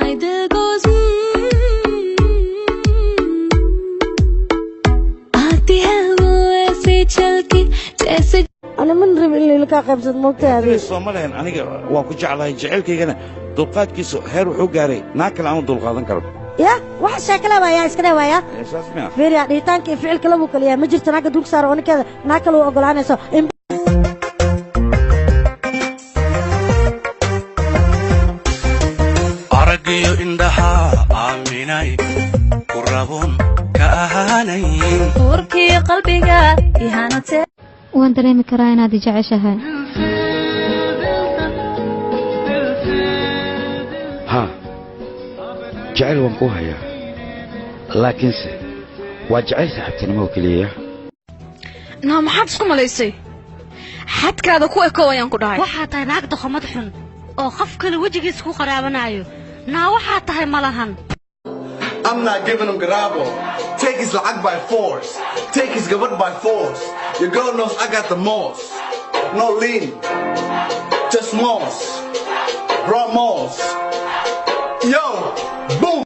My दिल goes आती है वो ऐसे चल के जैसे Ana man rabin in layla kaa qaybsado, moogtahay adiga. Soo ma lehen aniga waan ku jeclahay, jacaylkaygana dulqaadkiisu heer wuxuu gaaray naag kale aan u dulqaadan karo. Ya waxa sheekale waayaa iska dheh waayaa. Saas miya? Fiiriya, dhihitaanka iyo ficilka labuu kala yahay. Ma jirto naagga dulka saaro oo ninkeeda naag kale u ogolaanayso in Araggiyo indhaha aaminay ku raboon ka ahaanayn Uurkii qalbiga ihanate. Waan dareemi karaa inaad i jeceshahay. Haa, jacayl waan kuu hayaa, laakiinse waa jacayl saaxiibtinimo oo keliya. Naa maxaad isku malaysay? Xadkaada ku ekow ayaan ku dhahay. Waxaa tahay naag doqomad xun oo qof kale wejigiisa ku qaraabanaayo. Naa waxaa tahay malahan. I'm not giving him garabo. Take his lacag by force. Take his gabadh by force. Your girl knows I got the most. No lean, just moss.